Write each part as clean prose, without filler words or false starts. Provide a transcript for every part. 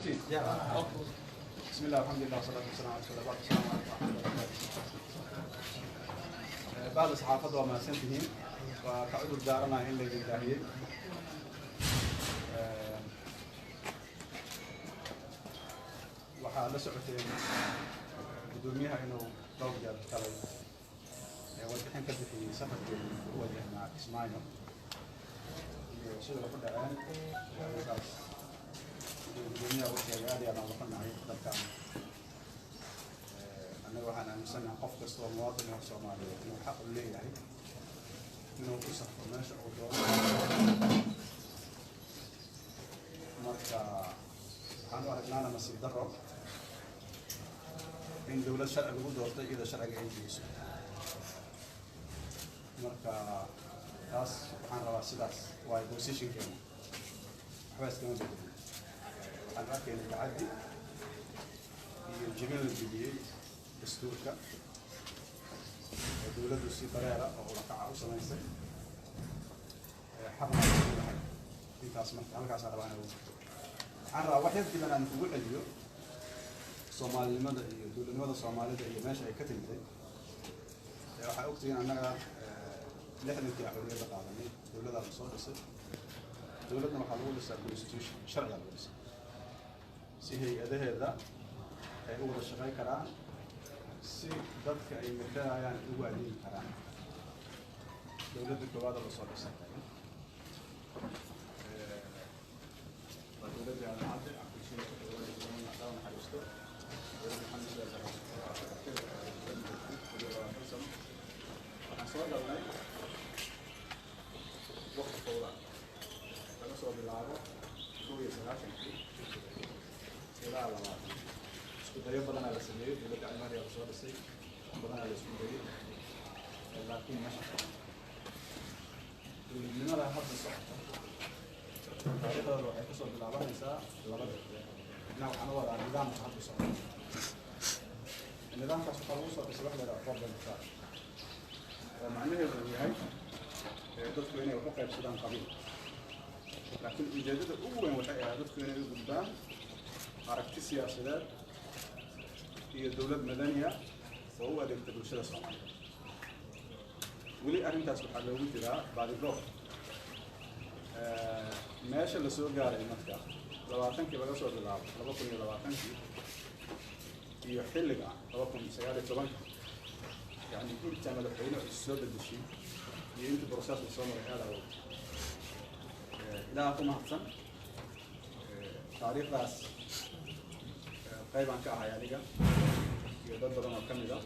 بسم الله والحمد لله والصلاة والسلام على رسول الله. السلام عليكم ورحمة الله وبركاته. Bahda saxaafadda, waa mahadsantihiin. Waa ka cudur daaranahay in laydin daahiyey. Waxaa la socoteen guddoomiyaha inuu dhowr jeer kalay warbixin ka bixiyey safarkeedii u wajahnaa Kismaayo iyo sida ku dhaceen markaas. Guddoomiyaha u sheegay, aad iyo aad aan uga xunnahay dalkan. Annaga waxaan aaminsanahay qof kasta oo muwaadin oo Soomaaliyeed inuu xaq u leeyahay inuu ku safro meesha uu doono. Marka waxaan u aragnaana nasiib darro in dowlad sharci lagu doortay iyadoo sharciga ay jeyso. Marka taas waxaan rabaa, sidaas waayo positionkeena, waxba iskama bedelin. Waxaan arkaynay tacaddi iyo jebin la jebiyey dastuurka oo dowladdu si bareera oo ulakaca u samaysay, xaqna u lahay intaas. Marka halkaasaan rabaa inaan ugu waxaan rabaa wax yar dib inaan kugu celiyo Soomaalinimada iyo dowladnimada Soomaalida iyo meesha ay ka timiday. Waxaa ogtihiin annaga 60-kii aan xorriyadda qaadanay, dowladaa la soo dhisay. Dowladna waxaa lagu dhisaa constitution, sharcigaa lagu dhisay si hay-adaheeda ay u wada shaqayn karaan, si dadka ay matalayaan ugu adeegi karaan. Dowladda koowaad oo lasoo dhisay waa dowladdii Aadan Cadde Cabdilshiid ku naxariisto, dowladda Maxamed Siyaad Barre 20 sano. Waxaan soo galnay waqti fowda, laga soo bilaabo 91-kii ilaa 20. Isku dayo badanaa la sameeyey, dowladda Almaaniya lasoo dhisay, wax badanaa la isku dayay, laakiin ma shaqeyn. Dowladnimada hadda socota taariikhdooda waxay kasoo bilaabanaysaa labada dhinac. Waxaan u wadaa nidaamka hadda socda. Nidaamkaas waxaa lagu soo dhisay wax la yidhaha 4.5, oo macnaheedu uu yahay dadku inay wax u qaybsadaan qabiil, laakiin ujeeddada ugu weyn waxay ahayd dadku inay u gudbaan aragti siyaasadeed iyo dowlad madaniya oo u adeegta bulshada Soomaaliyeed. Weli arrintaas waxaa loogu jiraa baadigoob. Meesha la soo gaaray marka 20-kii laga soo bilaabo, 2020-kii iyo xilliga 2019-ka, yacni inta madaxweyne is soo bedeshay iyo inta process la soo maray aad awood. Ilaaha ku mahadsan, taariikhdaas qaybaan ka ahay aniga iyo dad badan oo ka mid ah.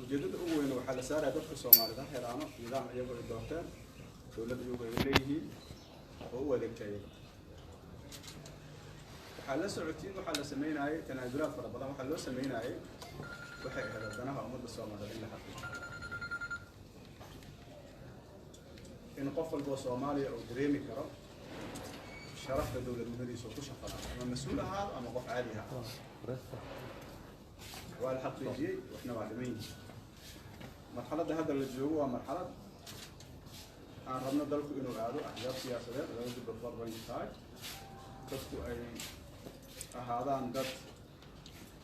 Ujeeddada ugu weyn waxaa la saaraya dadka Soomaalida ha helaano nidaam iyagu ay doorteen, dowlad iyagu ay leeyihiin oo u adeegta iyaga. Waxaa la socotiin waxaa la sameynayay tanaasulaad fara badan. Waxaa loo sameynayay waxay ahayd danaha ummadda Soomaaliyeed in la xaqiijiyo, in qof walboo Soomaaliya uu dareemi karo sharafta dowladnimadiisa oo ku shaqada, ama mas-uul ahaado ama qof caadi ahaado. Waa la xaqiijiyey, waxna waa dhiman yihiin. Marxaladda hadda la joogo waa marxalad aan rabno dalku inuu aado axzaab siyaasadeed, laga gudbo 4.5, dadku ay ahaadaan dad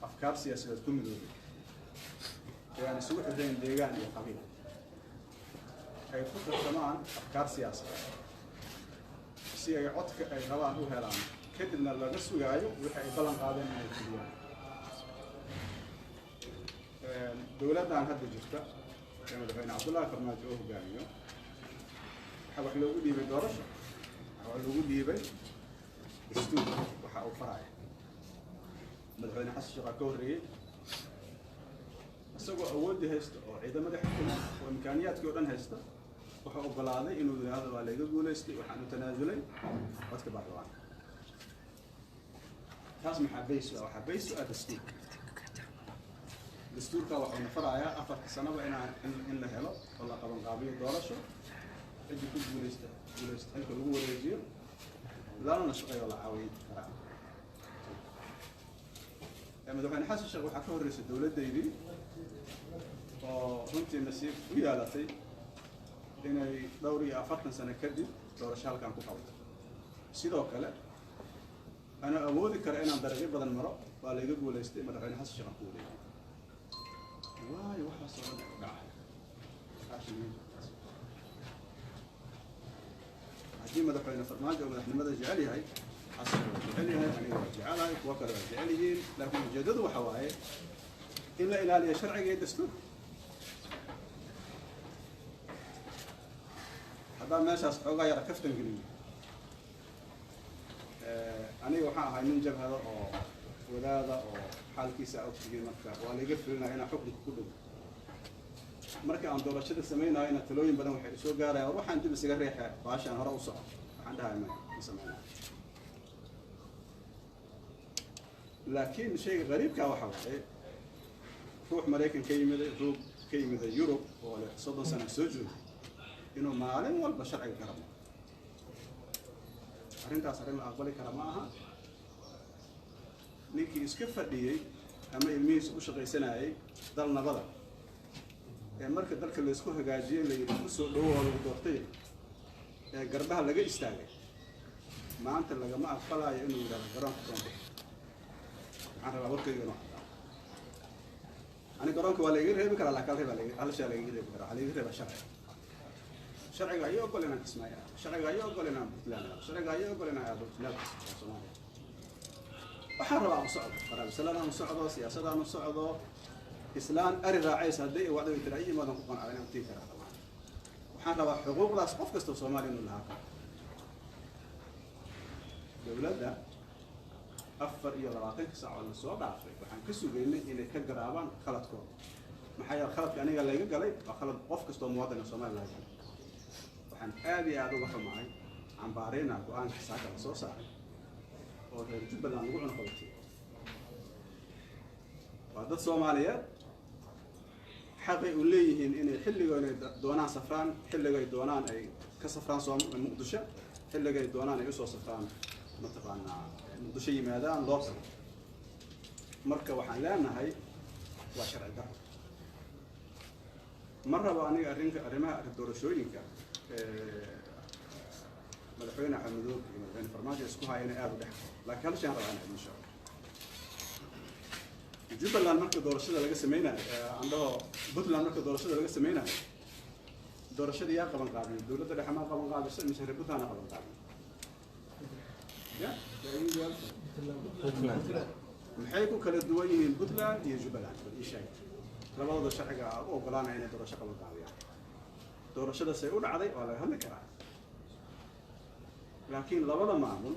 afkaar siyaasadeed ku midoobay ee aan isugu xidhayn deegaan iyo qabiil, ay ku tartamaan afkaar siyaasadeed si ay codka ay rabaan u helaan, kadibna laga sugaayo wixii ay ballan qaadeen inay fuliyaan. Dowladdan hadda jirta ee madaxweyne Cabdullaahi Farmaajo oo hogaamiyo waxaa wax loogu dhiibay doorasho, waxaa wax loogu dhiibay dastuur waxa uu faraya. Madaxweyne Xasan Sheekh ka horreeyey, isagoo awooddii haysta oo ciidamadii xukuma oo imkaaniyaadkii o dhan haysta, wuxuu ogolaaday inuu yidhaahdo waa layga guulaystay, waxaan u tanaasulay codka baarlamaanka. Taas maxaa base u ah? Waxaa base u ah dastuurka. Dastuurka waxuu nafarayaa afarta sanaba inaan in la helo oo la qabanqaabiyo doorasho, ciddii ku guulaysta guulaysta xilka lagu wareejiyo, lalana shaqeeyo, la caawiyin karaa. Madaxweyne Xasan Sheekh waxaa ka horreysay dowladdaydii oo runtii nasiib u yeelatay inay dhowr iyo afartan sano kadib doorasho halkan ku qabato. Sidoo kale Anoo awoodi kara inaan dariiqyo badan maro, waa layga guulaystay. Madaxweyne Xasan Sheekh aan ku wareegay. Waayo, waxaas oo dhan u dhacay. Su-aasha muhiimka taas. Haddii madaxweyne Farmaajo oo madaxnimada jecel yahay, Xasan waa jecel yahay, aniga waa jecelahay, kuwo kale waa jecel yihiin, laakiin ujeeddadu waxa waaye in la ilaaliyo sharciga iyo dastuurka. Haddaan meeshaas xoogaa yara kaftan geliyo, aniga waxaan ahay nin jabhada oo wadaada oo xaalkiisa ogtihiin. Marka waa laiga filinaya inaan xukunka ku dhow. Marka aan doorashada samaynayona talooyin badan waxay soo gaarayaan: war, waxaan dib isaga riixa, baashaan hore u soco. Waxaan dhahay maya, ma samaynayo. Laakiin shayga qariibkaa waxa waaye, ruux Maraykan ka yimiday, ruux ka yimiday Yurub oo leh 30 sana soo joogay, inuu maalin walba sharciga garab maro, arrintaas arrin la aqbali kara ma aha. Ninkii iska fadhiyey ama ilmihiisa u shaqaysanayay dal nabada ee marka dalka laysku hagaajiyey la yidhi kusoo dhowo oo lagu doortay ee garbaha laga istaagay, maanta lagama aqbalayo inuu yidhahdo garoonka kama bixi. Waxaan rabaa warkayga inuu caddaado. Ani garoonka waa laiga reebi karaa, laakiin hal shay laiga reebi karaa. Waxaa laiga reebaa sharciga. Sharciga ayaa ogol inaan Kismaayo aado, sharciga ayaa ogol inaan Puntland aado, sharciga ayaa ogol inaan aado meel kasta oo Soomaaliya. Waxaan rabaa aan u socdo qaraabsalaan, aan u socdo siyaasadaan, u socdo islaan ari raacaysa. Hadday wacdo tira ay imaadan ku qancaa inaan tii karaa rabaa. Waxaan rabaa xuquuqdaas qof kasta oo Soomaaliya inuu lahaa karo. Dowladda 24-ka saac oo la soo dhaafay waxaan ka sugaynay inay ka garaabaan khaladkooda. Maxaa yeele, khaladka aniga layga galay waa khalad qof kastoo muwaadin oo Soomaaliya laga galay. Waxaan aad iyo aada uga xumahay, cambaareyna go-aanka saaka la soo saaray oo reer Jubbaland lagu cunaqabatay. Waa dad Soomaaliyeed, xaqay u leeyihiin inay xilligoonay doonaan safraan, xilligay doonaan ay ka safraan soo Muqdisho, xilligay doonaan ay usoo safraan, mataqaanaa, Muqdisho yimaadaan loo tago. Marka waxaan leenahay waa sharci darro. Ma rabo aniga arrinka arrimaha doorashooyinka madaxweyne Axmed Madoobe iyo madaxweyne Farmaajo isku haya inay aada u dhex galo, laakiin hal shay aan rabaa inaan idin sheego. Jubbaland marka doorashada laga sameynayo, aan dhaho Puntland marka doorashada laga sameynayo, doorashada yaa qaban qaabiyay? Dowladda dhexe maa qaban qaabisa mise reer Puntland qaban qaabiy? Ya yaa idin jawaabta. Maxay ku kala duwan yihiin Puntland iyo Jubbaland? Bal ii sheeg. Labadooda sharciga u ogolaanaya inay doorasho qaban qaabiyaan. Doorashadasay u dhacday waa laga hadli karaa, laakiin labada maamul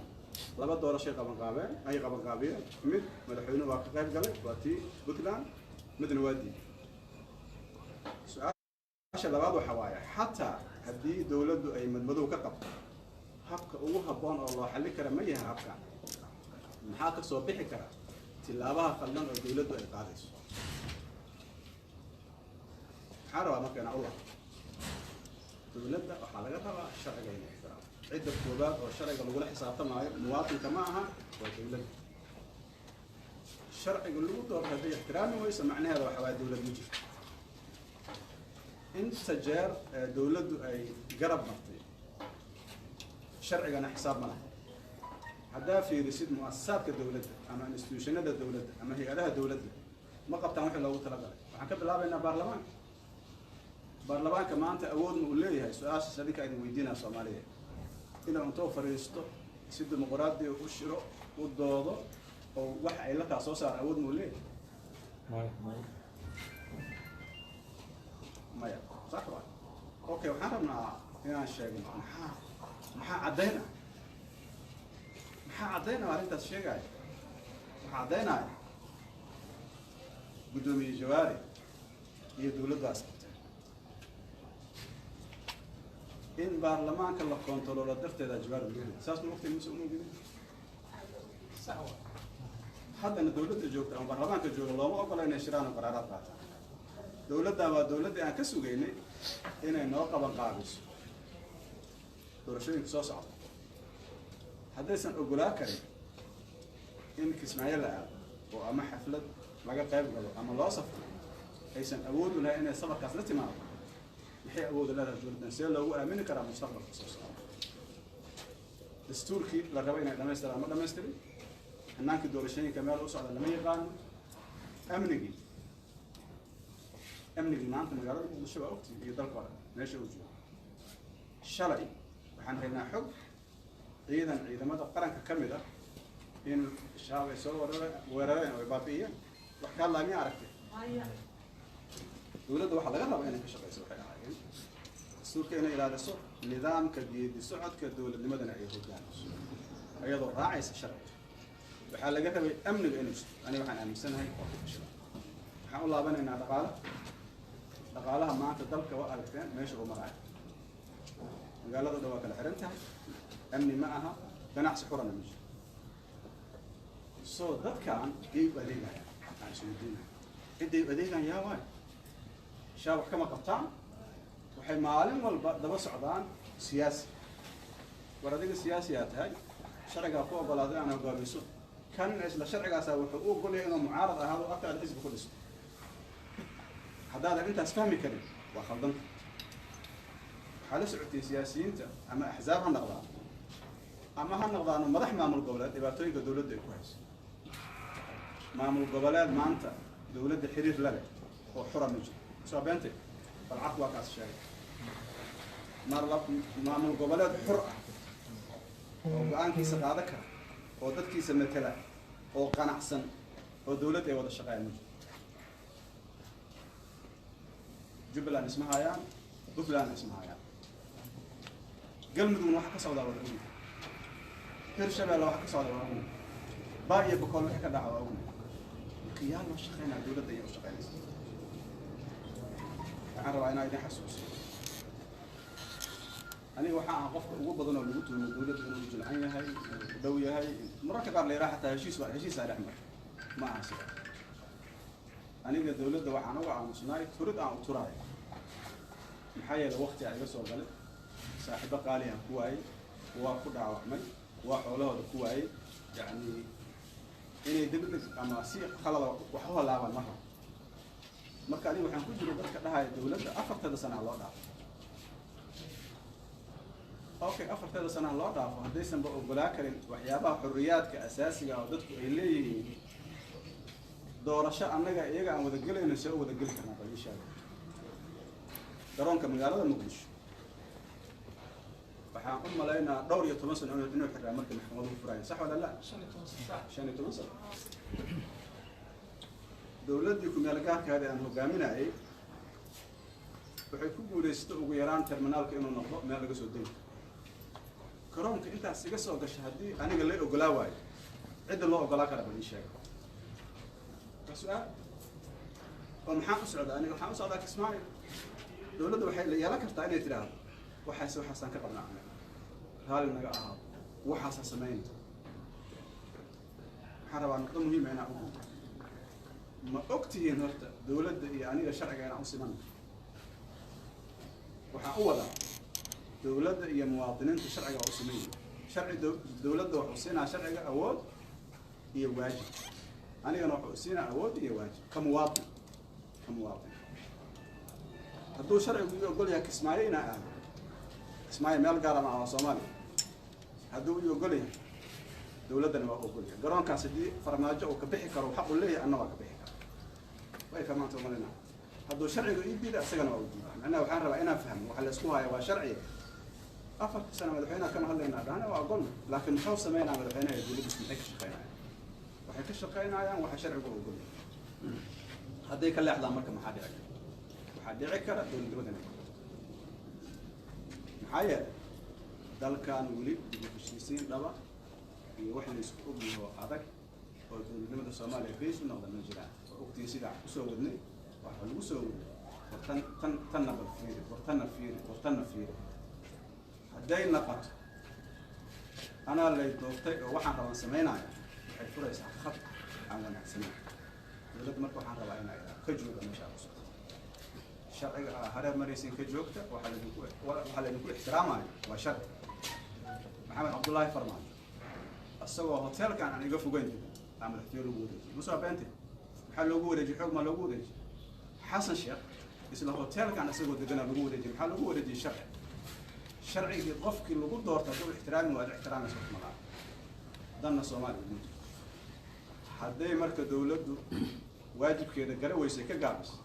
laba doorashay qaban qaabeen, ay qaban qaabiyeen. Mid madaxweynuhu waa ka qayb galay, waa tii Puntland, midna waa diiday. Su-aasha labaad waxa waaye, xataa haddii dowladdu ay madmadow ka qabto, habka ugu habboon oo loo xallin kara ma yahay habkan? Maxaa ka soo bixi kara tilaabaha khaldan oo dowladdu ay qaadayso? Maxaa rabaa marka inaan u laabto? Dowladda waxaa laga rabaa sharciga inay ixtiraamo. Cidda koowaad oo sharciga lagula xisaabtamaayo muwaatinka ma aha, waa dowladda. Sharciga lagu doorto hadday ixtiraami weyso, macnaheeda waxa waaye dowlad ma jirto. Inta jeer ee dowladdu ay garab martay sharcigana xisaab ma laha. Haddaa fiirisid muasasaadka dowladda ama institutionada dowladda ama hay-adaha dowladda, ma qabtaan wixii loogu talagalay. Waxaan ka bilaabaynaa baarlamaanka. Baarlamaanka maanta awood ma uu leeyahay? Su-aashaas adinka idin weydiinaya Soomaaliya, inuu intoo fadhiisto si dimuqraadi u shiro, u doodo oo wax ay la taa soo saara, awood ma uu leeyahay? Maya, sax waay. Okay, waxaan rabnaa inaan sheegno maxaa caddayn ah, maxaa caddayn ah arrintaas sheegaya. Waxaa caddaynaya guddoomiye Jawaari iyo dowladdaas qabteen in baarlamaanka la koontaroolo darteeda Jawaari lagu riday. Saas ma waqti muse uma ogidin? Sax waay. Haddana dowladda joogta ama baarlamaanka jooga looma ogola inay shiraan oo qaraaraad qaataan. Dowladda waa dowladdii aan ka sugaynay inay noo qaban qaabiso doorashooyinka soo socda. Haddaysan ogolaa karin in Kismaayo la aado oo ama xaflad laga qayb galo ama loo safro, aysan awood u lahayn inay safarkaas la timaado, maxay awood u leedahay dowladdan? See loogu aamini karaa mustaqbalka soo socda? Dastuurkii la rabo inay dhamaystiraan ma dhamaystirin. Hannaankii doorashooyinka meel u socda lama yaqaano. Amnigii maanta magaalada Muqdisho waa ogtii iyo dalka oo dhan meesha uu joogo. Shalay waxaan haynaa xog ciidan ciidamada qaranka ka mid ah in Shabaab ay soo weerareen oo ay baabi'iyeen. Wax ka hadlaa miyaa aragtay? Dowladda waxaa laga rabaa inay ka shaqeyso waxay ahaayeen dastuurka inay ilaaliso, nidaamka geedi socodka dowladnimadana ay hogaamiso iyadoo raacaysa sharciga. Waxaa laga rabay amniga inuu jiro. Aniga waxaan aaminsanahay waa ku fashila. Waxaan u laabanaynaa dhaqaale. Dhaqaalaha maanta dalka waa aragteen meesha uu maraayo. Magaalada dhan waa kala xiran tahay, amni ma aha, ganacsi xurana ma jiro. So dadkan yay u adeegayaan? Aan isweydiinaya, cidday u adeegaan yaa waay? Shaab wax kama qabtaan, waxay maalin walba daba socdaan siyaasi. War adiga siyaasiyaa tahay, sharcigaa ku ogolaaday aan hogaamiso. Kan isla sharcigaasaa wuxuu u ogolyahay inuu mucaarad ahaado, afkaada xisbi ku dhisto. Haddaadan intaas fahmi karin, waa khaldanta. Waxaa la socotay siyaasiyiinta, ama axzaab ha noqdaan ama ha noqdaano madax maamul goboleed, dhibaatooyinka dowladda ay ku hayso. Maamul goboleed maanta dowladda xiriir la leh oo xura ma jiro. Soo beentay balcad waa kaas sheegay. Maamul goboleed xur ah oo go-aankiisa qaadan kara oo dadkiisa matala oo qanacsan oo dowladda ay wada shaqeeyaan ma jiro. Jubbaland isma hayaan, Puntland isma hayaan, Galmudugna waxa ka socdaa wada ognahay, Hirshabeelle waxa ka socda waa ognahay, Baa iyo Bokool wixii ka dhaca waa ognahay. Marka yaa loo shaqeynaya? Dowladda ayaa u shaqeynaysa. Waxaan rabaa inaan idin xasuusiyo, aniga waxaa ah qofka ugu badan oo lagu tuhmo dowladda inuu jilcan yahay, inuu ku dhow yahay, mararka qaar la yidhaha xataa heshiis waa heshiisaa dhex mara. Ma aha sida. Aniga dowladda waxaan uga aamusnaay turid aan u turaayo, maxaa yeelay waqti aa iga soo galay, saaxiibo qaali aan ku waayey, waa ku dhaawacmay, waa xoolahooda ku waayey. Yacni inay degdeg ama si khalada wax u halaabaan ma rabo. Marka aniga waxaan ku jiro dadka dhahaya dowladda afarteeda sana ha loo dhaafo. Okay, afarteeda sana ha loo dhaafo haddaysanba ogolaa karin waxyaabaha xorriyaadka asaasiga ah oo dadku ay leeyihiin. Doorasho annaga iyaga aan wada gelayno, see u wada geli karnaa? Bal ii sheega. Garoonka magaalada Muqdisho waxaan u malaynaa dhowr iyo toban sano inuu xiraa markii maxkamaduhu furayeen. Sax wala la? 15 sano. Dowladdii ku-meel gaarkaada aan hogaaminayay waxay ku guulaysatay ugu yaraan terminaalka inuu noqdo meel laga soo degi. Garoonka intaas iga soo gasha haddii aniga la ogolaa waayo, cidda loo ogolaa kara bal ii sheega. Waa su-aal. Oo maxaan u socdaa aniga? Waxaan u socdaa Kismaayo. Dowladda waxay la yeelan kartaa inay tidhaahdo waxaas waxaasaan ka qabnaa anaga, raalli naga ahaado, waxaasa samayna. Waxaan rabaa nuqdo muhiima inaan u guuto. Ma og tihiin horta dowladda iyo aniga sharciga inaan u simanna? Waxaan u wadaa dowladda iyo muwaadiniinta sharciga waa u siman yihiin. Sharci dowladda wuxuu siinaa sharciga awood iyo waajib, anigana wuxuu siinaa awood iyo waajib ka muwaadin. Hadduu sharcigu ii ogol yahay Kismaayo inaa aado, Kismaayo meel gaara ma aha, waa Soomaaliya. Hadduu ii ogol yahay, dowladdana waa ogol yahay. Garoonkaas haddii Farmaajo uu ka bixi karo, xaq uu leeyahay, anna waa ka bixi kara. Way fahmaanta umalina. Hadduu sharcigu ii diida, isagana waa u diida. Macnaha waxaan rabaa inaan fahmo waxa la isku haya waa sharciga. Afarta sano madaxweynaha kama hadlaynaa, dhahna waa ogolna, laakiin muxuu sameynaa madaxweynaha iyo dowladdiis? Maxay ka shaqeynayaan? Waxay ka shaqeynayaan waxa sharcigu ogol yahay. Hadday ka leexdaan marka maxaa dhici kara? Waxaa dhici kara dowladnimada inay burburto. Maxaa yeelay dalkan weli dib u heshiisiin dhaba iyo wax la isku ogyahay oo adag oo dowladnimada Soomaaliya base u noqda ma jiraan. Oo ogtiin sidaa kusoo wadnay, waxaa lagu soo wadnay war tan tan tanna bal fiiri, war tanna fiiri, war tanna fiiri. Hadday naqato anaa lay doortay oo waxaan rabaan samaynaya, waxay furaysaa khad aan wanaagsanayn dowladda. Marka waxaan rabaa inay ka jooga meesha ku socdo sharciga aa hareer maraysiin, ka joogta. Waxaa laydinku ixtiraamayo waa sharci. Maxamed Cabdullaahi Farmaajo isagoo hoteelkan aan iga fogeyn degan aa madaxtooye lagu wareejiyey. Musa beente, maxaa loogu wareejiyey? Xoog maa loogu wareejiyey? Xasan Sheekh isla hoteelkan isagoo deganaa lagu wareejiyey. Maxaa lagu wareejiyey? Sharci. Sharcigii qofkii lagu doorta hadduu ixtiraami waad ixtiraamaysa wax malaa danna Soomaaliya ugu jirto. Hadday marka dowladdu waajibkeeda gara weysay, ka gaabisay,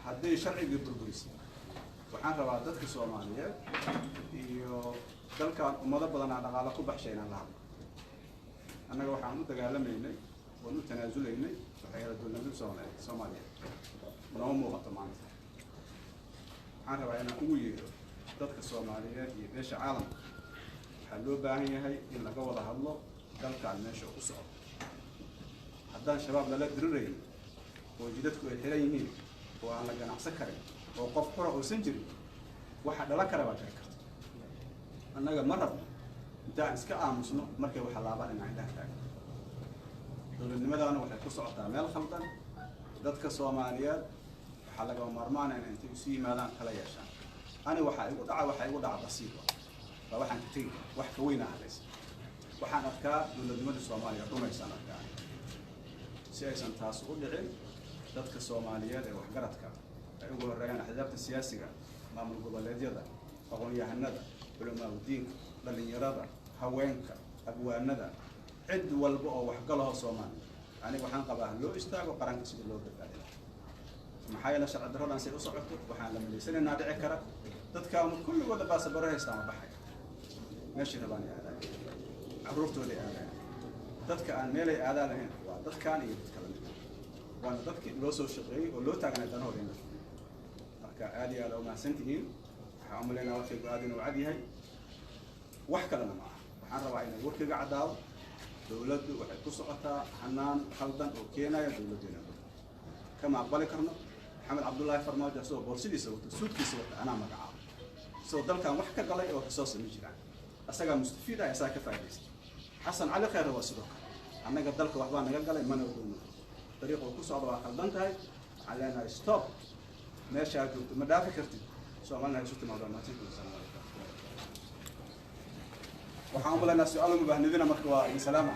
hadday sharcigii burburisay, waxaan rabaa dadka Soomaaliyeed iyo dalkan ummado badanaa dhaqaalo ku baxshay inaan la hadlo. Annaga waxaan u dagaalamaynay oon u tanaasulaynay waxay ahayd dowladnimada Soomaaliyeed nooma muuqato maanta. Waxaan rabaa inaan ugu yeero dadka Soomaaliyeed iyo beesha caalamka: waxaa loo baahan yahay in laga wada hadlo dalkan meesha u socdo. Haddaan Shabaab lala dirirayn oo jidadku ay xiran yihiin oo aan la ganacsan karin oo qof xura uusan jirin, waxa dhalan kara baa jiri karta. Annaga ma rabno intaan iska aamusno markay waxa laabaan inaan indhaha taagno. Dowladnimadaana waxay ku socotaa meel khaldan. Dadka Soomaaliyeed waxaa lagama maarmaanaya in intay isu yimaadaan kala yeeshaan. Ani waxaa igu dhaca, waxaa igu dhaca basiir waa waxaan ka tegi kara, wax ka weynaa hadlaysa. Waxaan arkaa dowladnimada Soomaaliya dhumaysaan arkaa. Si aysan taas u dhicin, dadka Soomaaliyeed ee waxgaradka ay ugu horreeyaan, axsaabta siyaasiga, maamul goboleedyada, aqoon-yahanada, culamaa udiinka, dhalinyarada, haweenka, abwaanada, cid walba oo waxgalaho Soomaaliya, aniga waxaan qabaa ha loo istaago qaranka sidii loo badbaadi lahaa. Maxaa yeele, sharci darradan say u socoto waxaan la malaysanaynaa dhici kara dadkaanu kulligooda baasabaro haystaan ma baxay, meeshay rabaan ay aadaan, carruurtooday aadaan. Dadka aan meelay aadaan lahayn waa dadkaan iyo dadka lamid, waana dadkii loo soo shaqeeyey oo loo taagnay danahooda in la fuliyo. Marka aad iyo aad umahadsan tihiin. Waxaan u malaynaa warkaygu aad inuu cad yahay, wax kalena ma aha. Waxaan rabaa inay warkayga caddaado: dowladdu waxay ku socotaa hanaan khaldan oo keenaya dowladdeena kama aqbali karno. Maxamed Cabdullaahi Farmaajo isagoo boorsidiisa wata, suudkiisa wata, anaa magacaabo, isagoo dalkan wax ka galay oo kasoo ma jiraan, asagaa mustafiid ah, asagaa ka faa'idaystay. Xasan Cali Khayre waa sidoo kale. Annaga dalka waxbaa naga galay, mana ogolno dariiqa uu ku socdo waa khaldan tahay. Waxaan leenahay stop, meesha aad joogto ma dhaafi kartid. Soomaalina ha isu timaado. Mahadsantihiin. Asalaamu calaykum. Waxaan u malaynaa su-aal uma baahnidina. Marka waa idin salaama,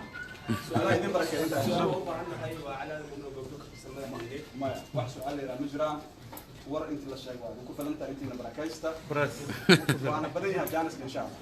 su-aalaha idin barakeeyo intaa. Su-aal u baahan nahay waa calaada inuu gabdho ka tirsan madaxweyne. Maya, wax su-aal la yidhaha ma jiraan. War intii la sheego waa idinku filan tahay. Intiina barakaysta, waana badan yahay jaaniska, insha Allah.